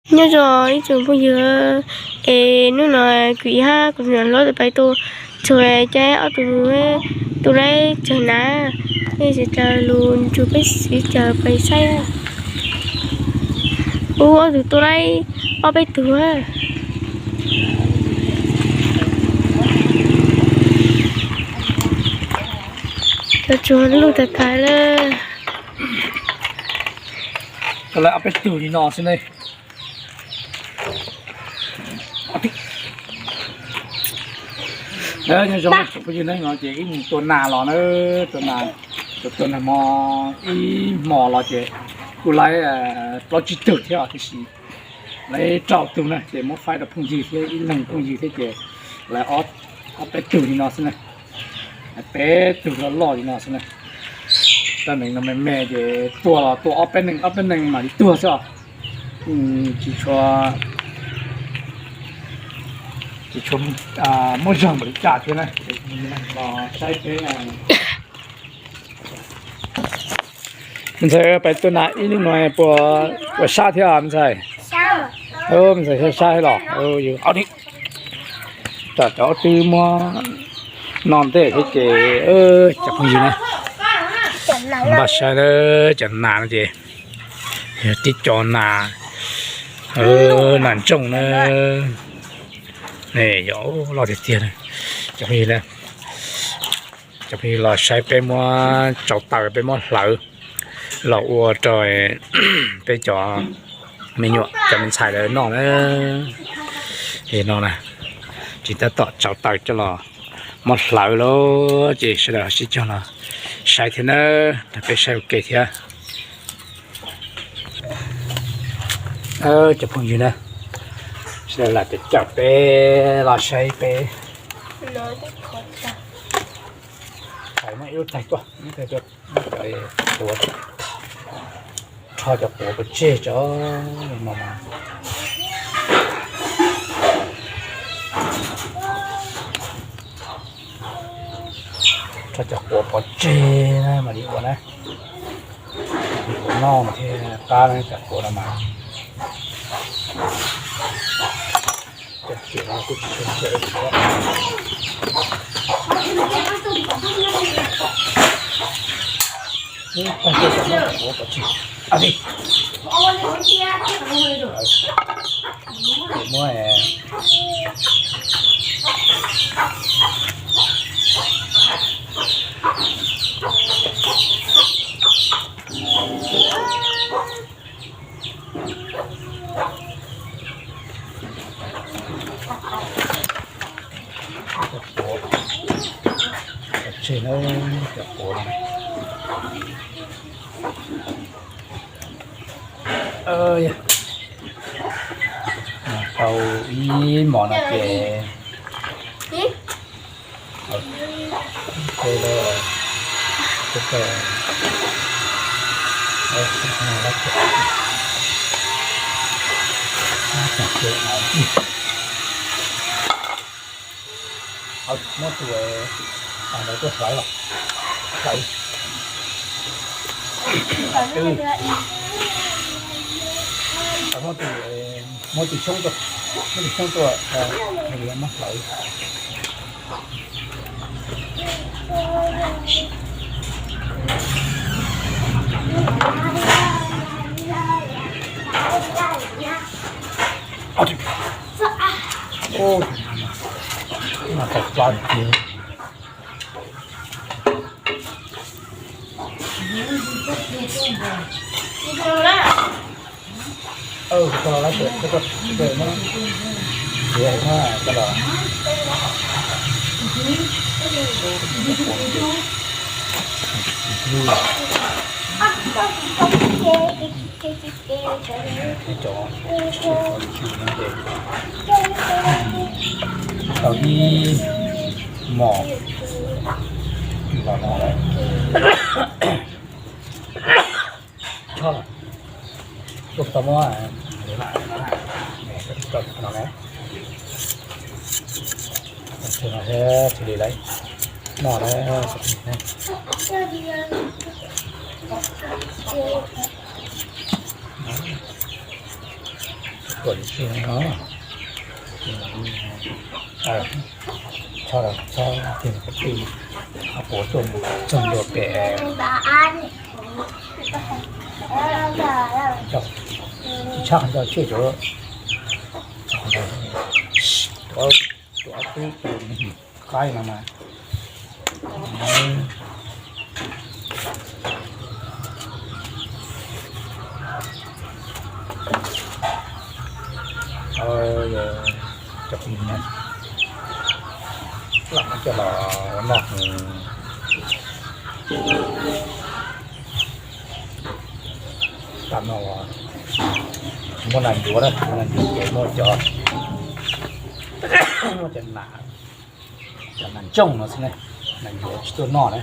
Nyob zoo ib tsoom phooj ywg, es hnub no kuv ib hab kuv niam hlob tawm pais tua txhuv, ces ob tug tu laib tsawg na, es sawv daws lug nrug peb sawv daws pais saib. Ub, ob tug tu laib ob peb tug. Cov tsuag luj tag tag lawm. Ob peb tug li no xwb ne. Nyob zoo tsoom phooj ywg, no ces wb mus tua nas los na, tua nas, tua nas hmo, ib hmo los ces kuj laib plaub tsib tug thiab os, tiam sis laib rau tug na ces muab faib rau phooj ywg thiab ib leeg phooj ywg thiab ces laib ob peb tug li no xwb na. Peb tug loj loj li no xwb na. Tej neeg no me me ces tua los tua ob peb neeg ob peb neeg mam li tuag xwb os. Tsis tshua, tsis tshua muaj zog npaum li cas thiab na. Los saib peb me ntxhais, pais tua nas ib lub no puas, puas sab thiab me ntxhais? Me ntxhais sab sab thiab los? Tam cov twb muab noj ntej thiab ces cov phooj ywg na, npaj saib na, cov nas no ces yog tib co nas nas ntsooj na, yog loj tiag tiag. Cov phooj ywg na, cov phooj ywg los saib peb muab tsau taws peb muab hlawv los ua rau peb cov me nyuam cov me ntxhais lawv noj na. No na, tsis tab tom tsau taws coj los muab hlawv lawm ces sawv daws sib cog los saib thiab na, nrog peb saib ua ke thiab. Cov phooj ywg na, sawv daws lam caum peb los saib peb. Muab ib lub taig tuaj, ib lub taig tuaj, rho cov quav pov tseg tso no mas. Rho cov quav pov tseg na mam li ua na. Noj thiaj qab na cov quav no mas. Cov tsev no kuj tsis tshua ntse li. Muab Cov quav, cov tseg na, cov quav no. Tau ib hmos no ces muab tus ntawd tuaj hlawv los, hlawv. Muab tus, muab tus xyoob tuaj, muab tus xyoob tuaj, muab hlawv. Mas tau plab tiag. Ib cov tau ib hmos los no lawm. Tuaj tau muab no na, no thiab li lawm, noj na. Tuaj li tsis no, txhob txhob tiag, peb twb puas tuaj mus txog ntua pem tshab qhov ncauj tseg, tuav tuav twb tus qaib no mas. Cov phooj ywg, lam coj los noj. Tam no muaj nas ncuav na, muaj nas ncuav ces muaj cov, muaj cov nas, cov nas ntsooj no xwb na, nas ncuav tsis tuaj noj na.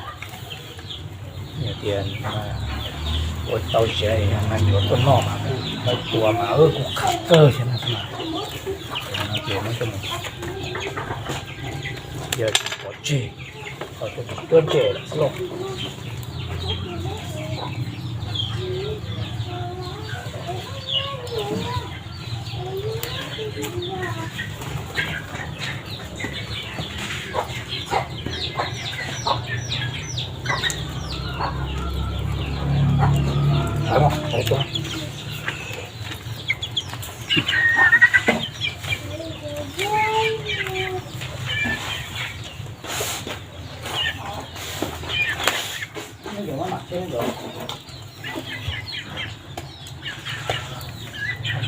Yog tias ua tau siav nas ncuav tuaj noj mas kuj hlawv tua mas kuj qab kawg thiab na. Ces no ces muab coj mus, yog tsis pov tseg, coj mus cuab ntse lawm xwb lauj.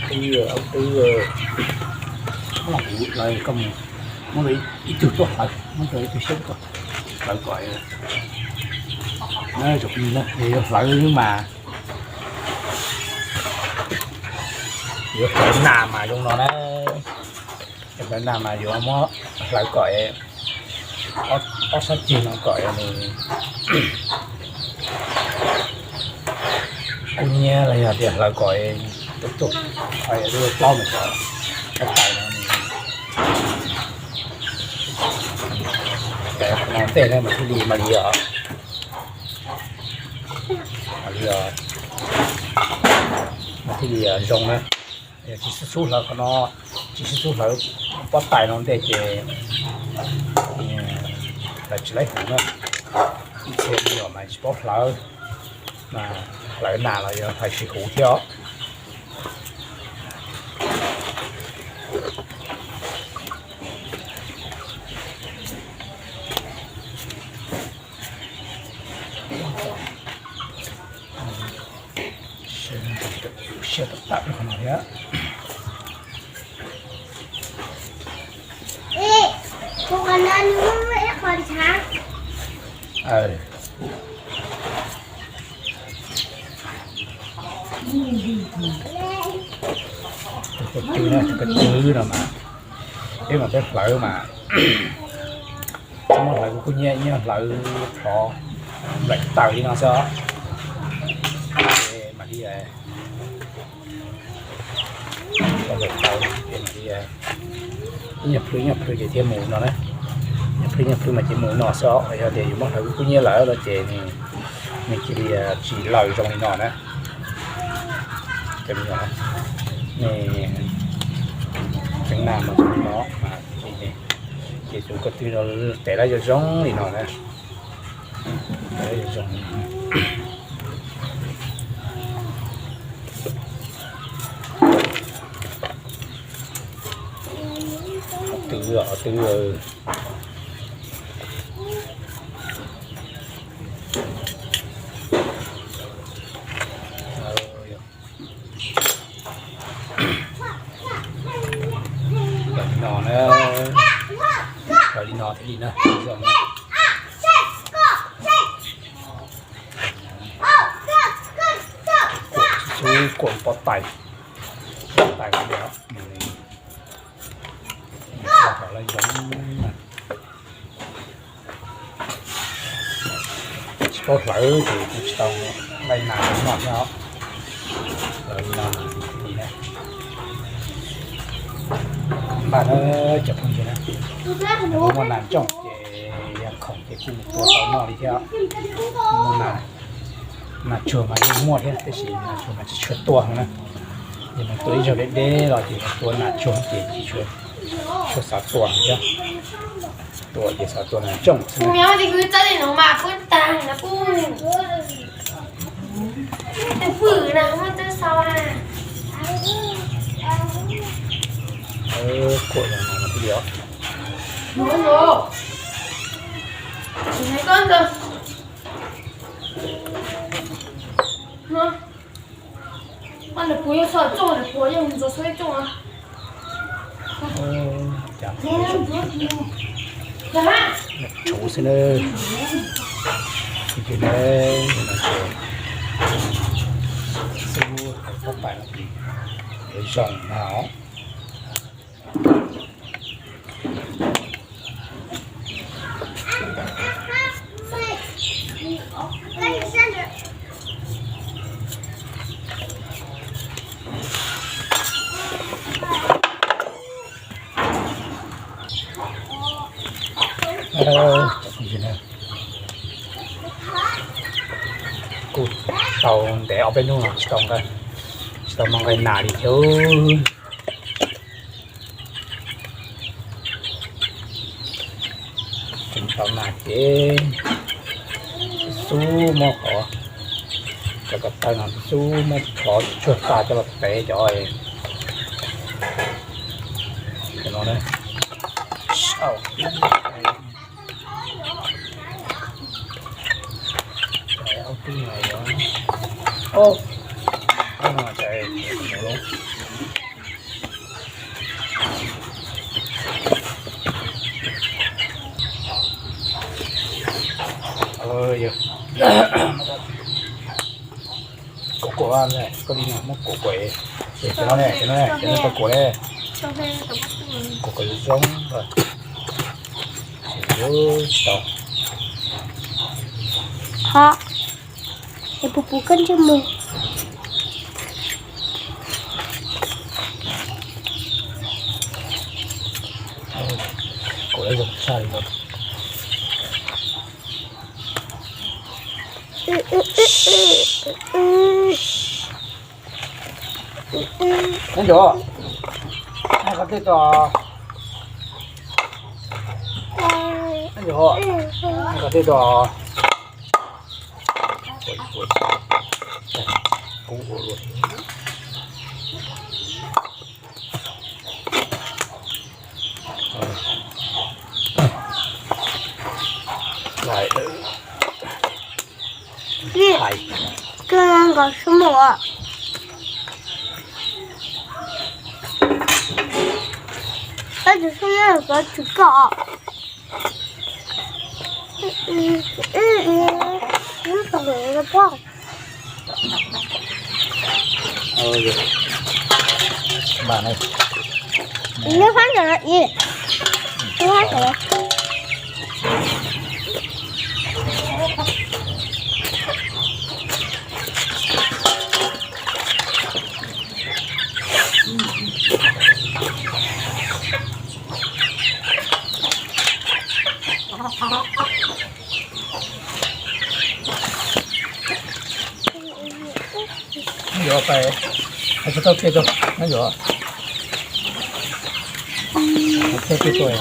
Twb, twb, muab los kuv hlawv, koj mus muab ib tug tuaj hlawv, muab rau ib tug xyoob tuaj hlawv kom, na, yuav hlawv mas, yuav hlawv nas mas zoo no na. Yuav hlawv nas mas yuav muab hlawv kom ob sab ceg no kom nws kub hnyiab los yog tias hlawv kom tus tus plaub no kom ob tais no no ntej na mas thiaj li, mam li, mam li, mas thiaj li zoo na. Yog tsis xub xub hlawv qhov no, tsis xub xub hlawv pob tais no ntej ces lawv tsis laib huv na. Ib txhia me nyuam mas tsis paub hlawv, mas hlawv nas los yog hlawv tsis huv thiab os. Siab tawm tawm qhov no thiab. Tus ko tw no, tus ko tw no mas, peb mas peb hlawv mas tsis muaj hlawv kub kub hnyiab, ib nyuag hlawv plhov nplaim taws li no xwb. Ces mam li, nplaim taws ces mam li, ib nyuag plhws ib nyuag plhws ces thiaj mus no na. Ib nyuag plhws ib nyuag plhws mas ces mus no xwb. Yog tias yus muab hlawv kub kub hnyiab lawm no ces nws cia li tsis laws zoo li no na. Cov me nyuam, nej tseev nas mas tseev no mas, ces tus ko tw no tes lawv zoo zoo li no na. Tes lawv zoo zoo li no. Twb, twb, li no na, li no thiaj li na. Xub kuam pob tais, pob tais no, tsis paub hlawv ces kuv tsis tau laij nas noj thiab os. Li no li na. Npaj na cov phooj ywg na, kuv muaj nas ntsooj ces yog khoom ces kuj mus tua tau noj li thiab. Muaj nas, nas tsuag mas yeej muaj thiab tab sis nas tsuag mas tsis tshua tuaj na. Tua ib zaug deb deb los ces tua nas tsuag ces tsis tshua xav tua thiab. Tua ces xav tua nas tsooj xwb. Kuam no no thiab os. Tshuv xwb na. Xub pob pais no ces yuav zoo na. Kuj tau ntev ob peb hnub no tsis tau nqa, tsis tau nqa nas li thiab. Tseem tau nas ces xub muab qhov, cov ko taw no xub muab qhov tsuag tas coj los tev cov no. Kuam kuam, koj li no muab kuam kuam, ces cov no ne, cov no ne, cov no tau kuam ne. Kuam kuam zoo zoo. Tsis tau. Ho, es puas pub koj ntsej muag? Kuam zoo tshaj li no. Nyob nyob, nyob qhov twg tos? Nyob nyob, nyob qhov twg tos? Kub ua luaj. Koj nkaus sub mus. Koj tus sub nyob koj tsis koj. Lub pab ntawm no ib, lub pab ntawm no. Nyob yuav pais, hais tsis tau kiag rau, nyob yuav. Hais tsis tau kiag rau.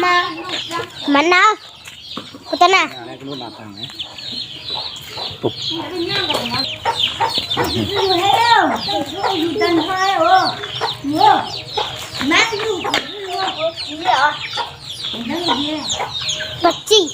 Mas, mas no, kuv tau na. Pab txij.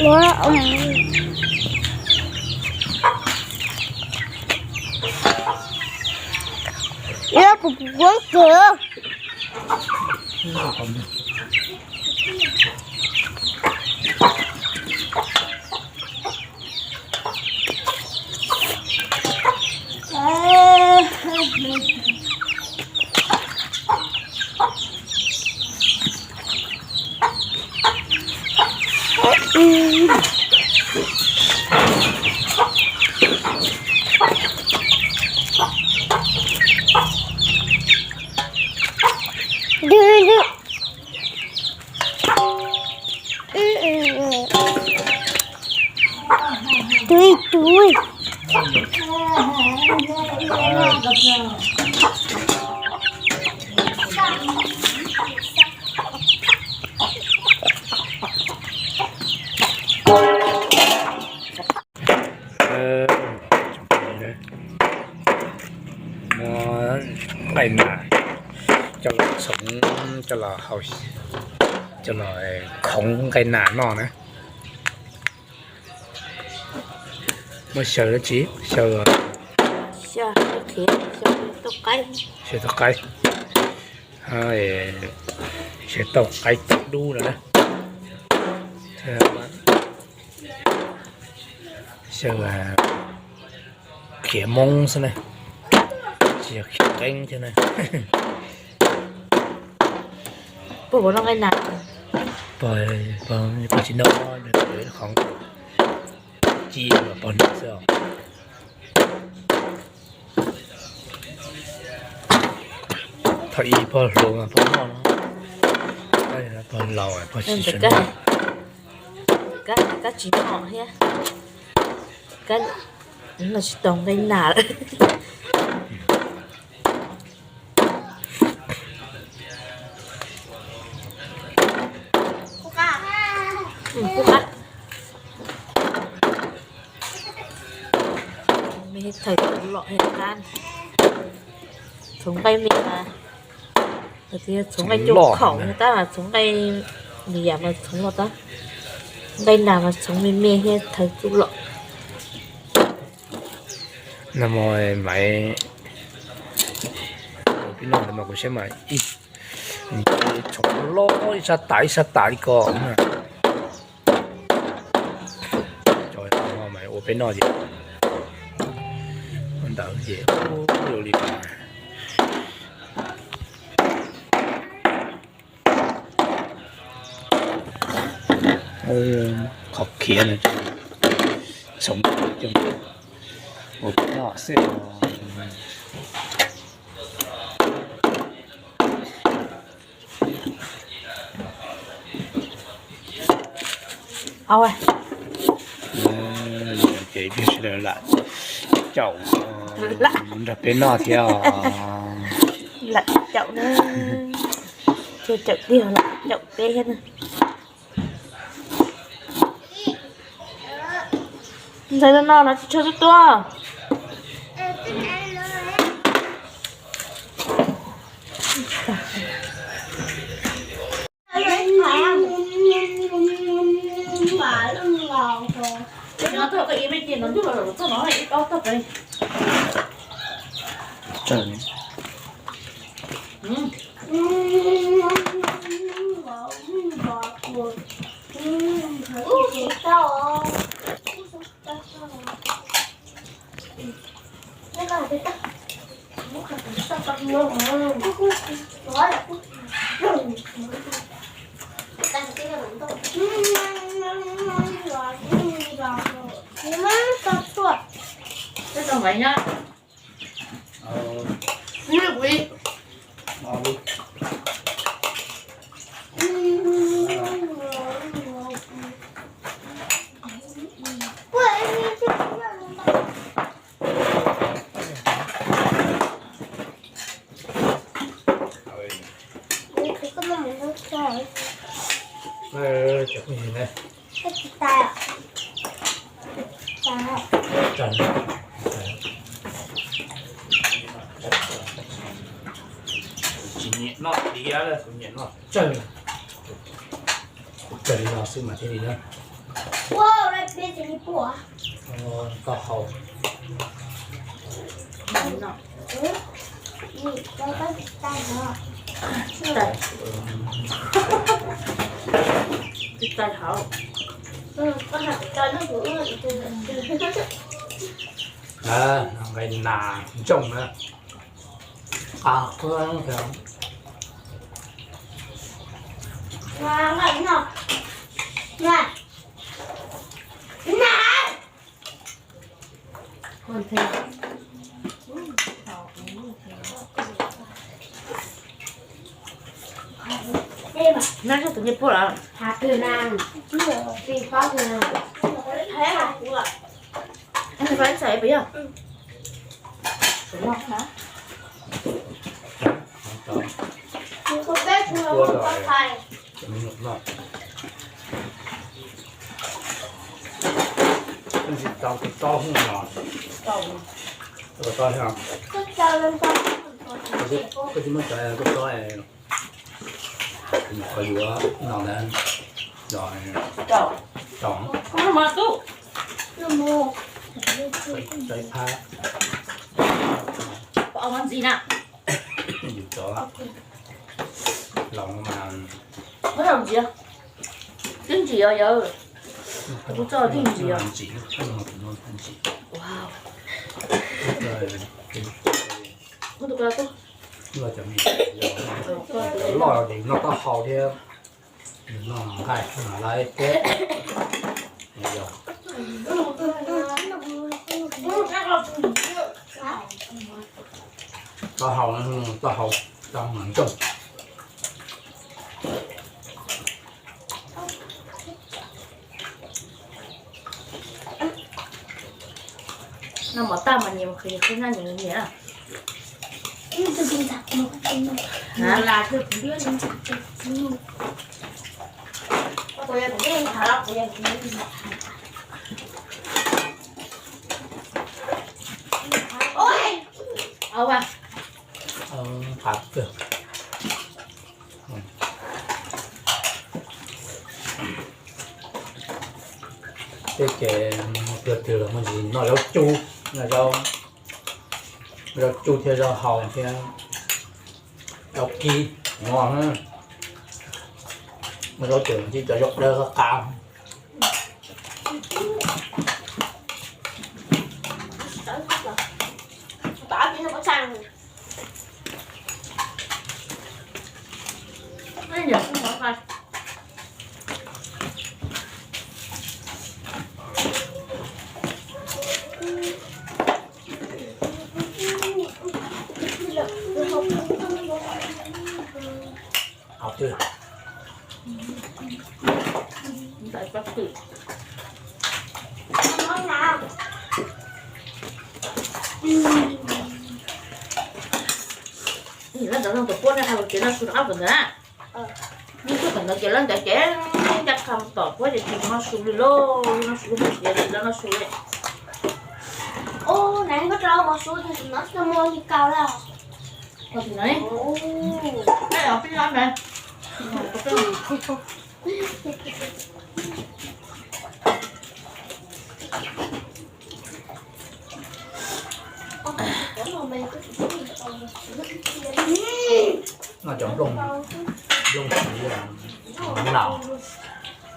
Ua kuv kuv kuv. Tui tui. Muab nqaij nas coj los txhoov, coj los hau, coj los khoov nqaij nas noj na. Muab xyaw dab tsi? Xyaw, xyaw tauj qaib, xyaw tauj qaib tau dub no na. Xyaw khiav Hmoob xwb na, tsis yog khiav qeeb thiab na. Puas, puas noj nqaij nas? Puas, puas tsis noj, qhov ci los puas noj xwb os. Thaum ib puas hluas mas puas noj no, puas laus puas tsis tshua noj. Kab tsis noj thiab, kab no tsis tau nqaij nas lawm. Me thawj tus los qab, txhoov nqaij me mas, txhoov nqaij coj khaum tab mas txhoov nqaij me yam mas txhoov los tab, nqaij nas mas txhoov me me thiab thawv txuj lom. No mas Maiv Peb noj ntawd mas kuv saib mas ib txhob loj ib sab tas ib sab tas li ko. Cov no mas ua peb noj ces ntawd ces ua li qhov khiav no tsoom ua peb noj xwb. Ces peb sawv daws lam caum nrog peb noj thiab os. Lam caum na, caum tiag lam caum peb thiab na. Ntxhais no no tsis tshua tuaj tuaj. Tsis nyiam noj tiav, kuv nyiam noj tsawg. Kuv tsawg li no xwb mas thiaj li na. Taub hau. Nqaij nas ntsooj na. Qab qab. No yog tus niag puag lawm. Ib txhais puas yog? Tsis tau, tsis tau hu no. Tau thiab. Koj tsis muaj cov koj txob, kuv nyuam qhuav yuav no na. Tau. Tau ib phab. Yus cov laus no mas. Twb ntsim os yawg. Kuv tso twb ntsim os. Ntsim, ntsim. Wow. Loj ces noj taub hau thiab, noj nqaij, noj lawv thiab. Taub hau, taub hau, taub hau ntsooj. Noj mov tag mas nyias mus qhwv nyias qhwv noj nyias nyias. Ua, qab kawg. Tej kev mus twg los muaj ntsis noj zaub cub, noj zaub, zaub cub thiab zaub hau thiab. Rau kib no, rau cem tib cov yau dawb qab qab. Leej ntawd no tus puab ne, hais lus ces noj su rov qab pem ntawd na. Noj su pem ntawd ces leej ntawd ces ncaj qha tom puab ces tsis noj su li lauj, noj su li ces tsis noj su li. Ub, nais koj rau mov su tab sis no tsis muaj li kaus lawm. Noj cov nplooj, nplooj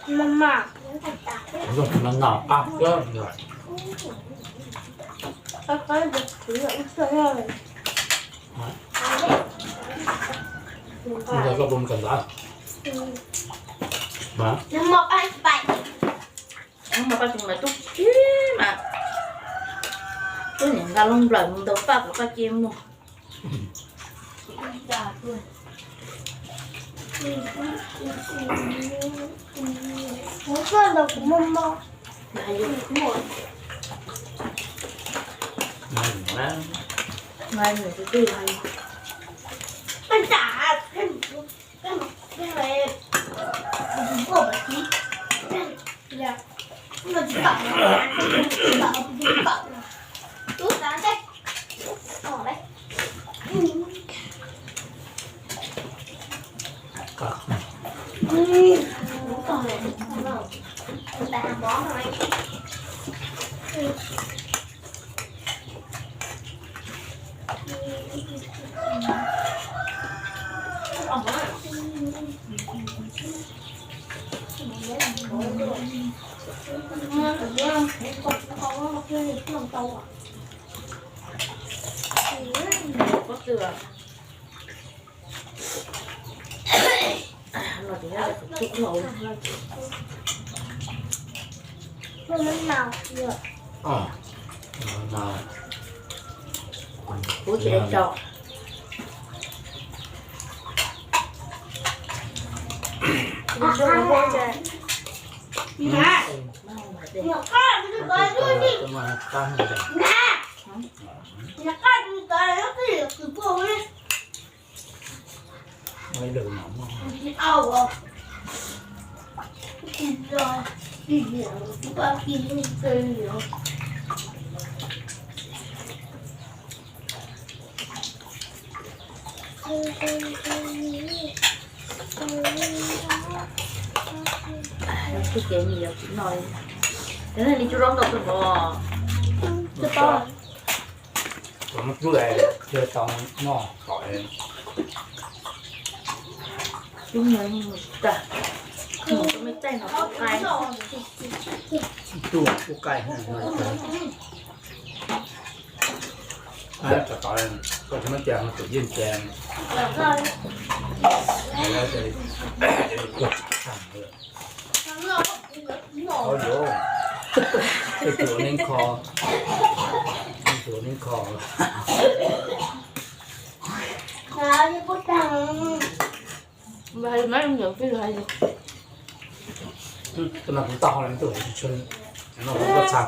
siv no, nplooj siv no no qab kawg. Koj puas mus kawm ntawv? Mas koj tsis mas tub tib mas, tub niam nqa loo nplawm mus ntaus paj kom koj cia mus. Kuv tsis tau. Tsis ces nws yuav tsis no li. Cov neeg li tsuas zoo nkauj kawg nkaus. Tsis tau, tsis tau noj tom. Cub nyias mus tag, mus rau me caij no kuj qaij. Kuj qaij. Tom tom koj tsis muab cia, tus yeej cia. Ov yuav, tus ua neeb kho, tus ua neeb kho. Tus no kuv tau hau lawm, tus no kuv txhaj.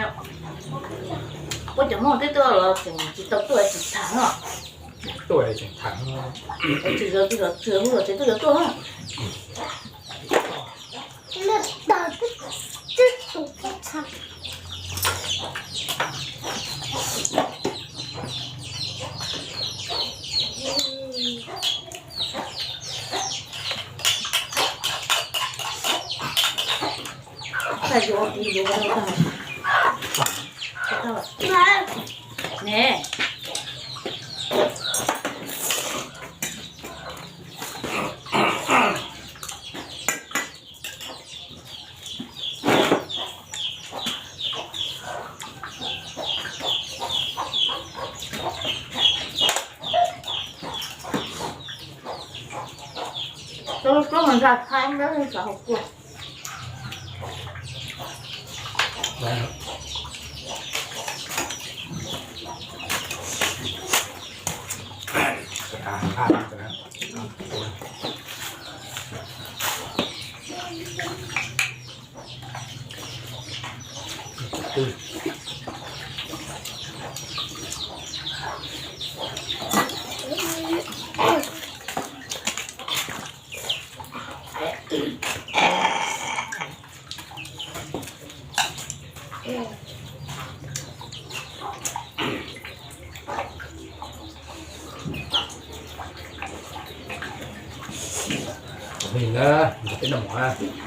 no. Ua cov moj twb tuaj los tseem tsis tau tuaj tsis tham no. Tuaj tseem tham. Tsis yog tsis yog tsis yog tsis tuaj tuaj. Ne. Tau tub mas nrag thaib nrab xav hauv kua. Ua li ntawd, peb noj mov na.